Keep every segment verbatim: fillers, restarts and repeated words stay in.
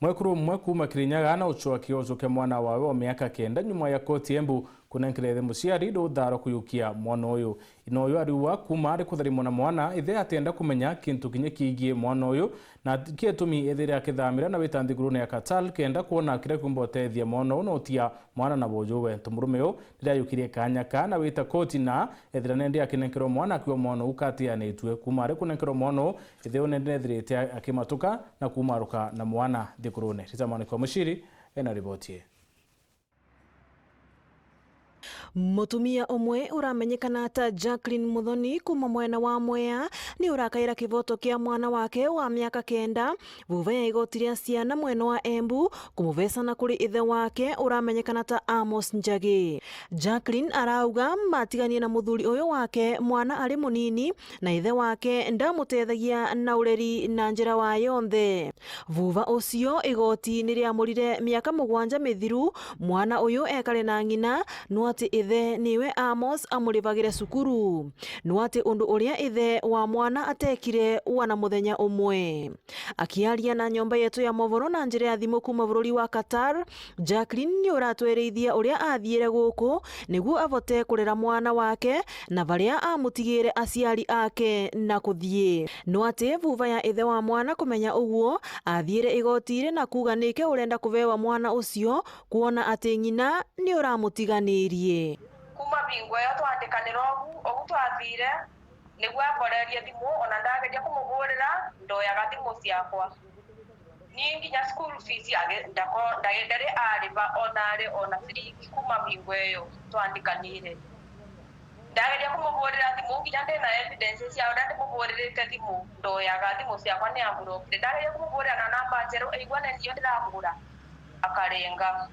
Mwekuru umwe kuuma Kirinyaga na ucwaki ujukia mwana wawe wa miaka kenda nyuma ya koti Embu kunenkera ithe muciari rutha rwa kuyukia mwana uyu. Ina uyu ariuga kuuma ari kutharimwa na mwana, ithe atienda kumenya kintu kinya kigie mwana uyu, na gitumi ethire akithamira na wita nthigurune ya Qatar kenda kwona kiria kiumba utethia mwana uyu na utia mwana na bojuwe. Ntu murume uyu riria ayukirie kanya ka na wita koti na ethira nende akinenkerwa mwana akiuga mwana uyu katianitue. Kuuma ari kunenkerwa mwana uyu, ithe uyu nende nethirite akimatuka na kumaruka na mwana nthigurune. Rita Mwaniki wa Muciri ena riboti ii. Mutumia umwe uramenyekana ta Jacqueline Muthoni kuuma mwena wa Mwea ni urakaira kivoto kia mwana wake wa miaka kenda vuva ya igoti ria ciana mwena wa Embu kumuvecana kuri ithe wake uramenyekana ta Amos Njagi. Jacqueline arauga matiganie na muthuri uyu wake mwana ari munini na ithe wake ndamutethagia na ureri na njira wa yonthe. Vuva ucio igoti ni riamurire miaka mugwanja mithiru mwana uyu ekare na ng'ina, no ati ithe niwe Amos amurivagire cukuru. No ati undu uria ithe wa mwana atekire wana muthenya umwe. Akiaria na nyomba yetu ya movoro na njira ya thimu kuuma bururi wa Qatar, Jacqueline ni uratwerithia uria athiire guku niguo avote kurera mwana wake na varia amutigire aciari ake na kuthii. No ati vuva ya ithe wa mwana kumenya uguo, athiire igoti iri na kuuga niki urenda kuvewa mwana ucio, kwona ati ng'ina ni uramutiganirie. Kuuma bingo iyo twandikanira ugu, ugu twathire, niguo ankorerie thimu, ona ndageria kumuburira, ndoyaga thimu ciakwa. Ni nginya school fees age-, ndako-, ndage-, ndari ariva ona ari ona ciringi kuuma bingo iyo twandikanire. Ndageria kumuburira thimu, nginya ndina evidence cia uria ndimuburirite thimu, ndoyaga thimu ciakwa ni amblockire. Ndageria kumuburira na namba njeru, aigua ni nio ndiramugura, akarenga.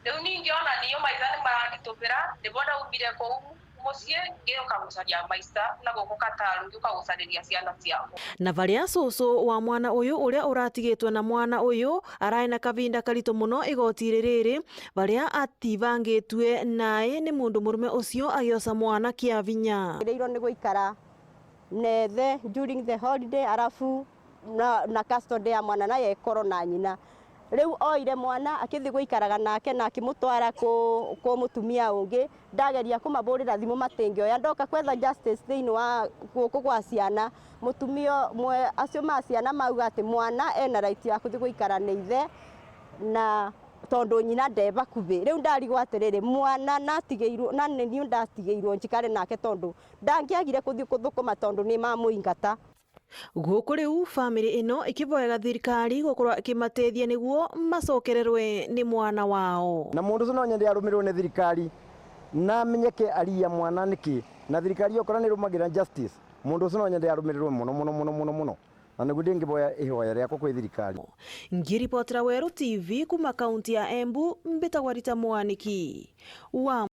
Riu ningi ona nio maitha ni maranditubira, nibo ndaumire kuu mucii ngiuka gucaria maisha na guku Qatar ngiuka gucariria ciana ciakwa. Na varia cucu wa mwana uyu uria uratigitwe na mwana uyu arai na kavinda karitu muno igoti ririri, varia ativangitue nae ni mundu murume ucio agioca mwana kia vinya. Agiriirwo ni guikara na ithe during the holiday, arafu na, na custody ya mwana nayo ikorwo na nyina. Riu oire mwana akithi guikaraga nake na akimutwara ku, ku mutumia ungi, ndageria kumaburira thimu matingioya. Ndoka kwetha justice thiini wa guku gwa ciana, mutumia umwe acio ma ciana mauga ati mwana ena right ya kuthi guikara na ithe na tondu nyina nde bakuvi. Riu ndarigwo atiriri, mwana natigiirwo, na ni niu ndatigiirwo njikare nake tondu ndangiagire kuthi kuthukuma tondu ni mamuingata. Guku riu family ino ikivoyaga thirikari gukorwa ikimatethia niguo macokererwe ni mwana wao. Na mundu ucio no nyende arumirwe ni thirikari, na amenyeke ari ya mwana niki, na thirikari yokora ni irumagira justice, mundu ucio no nyende arumirirwe muno, muno, muno, muno, muno. Na niguo ndingivoya ihoya riakwa kwi thirikari. Ngiripotera Weru T V kuma kaunti ya Embu, mbitagwa Rita Mwaniki wa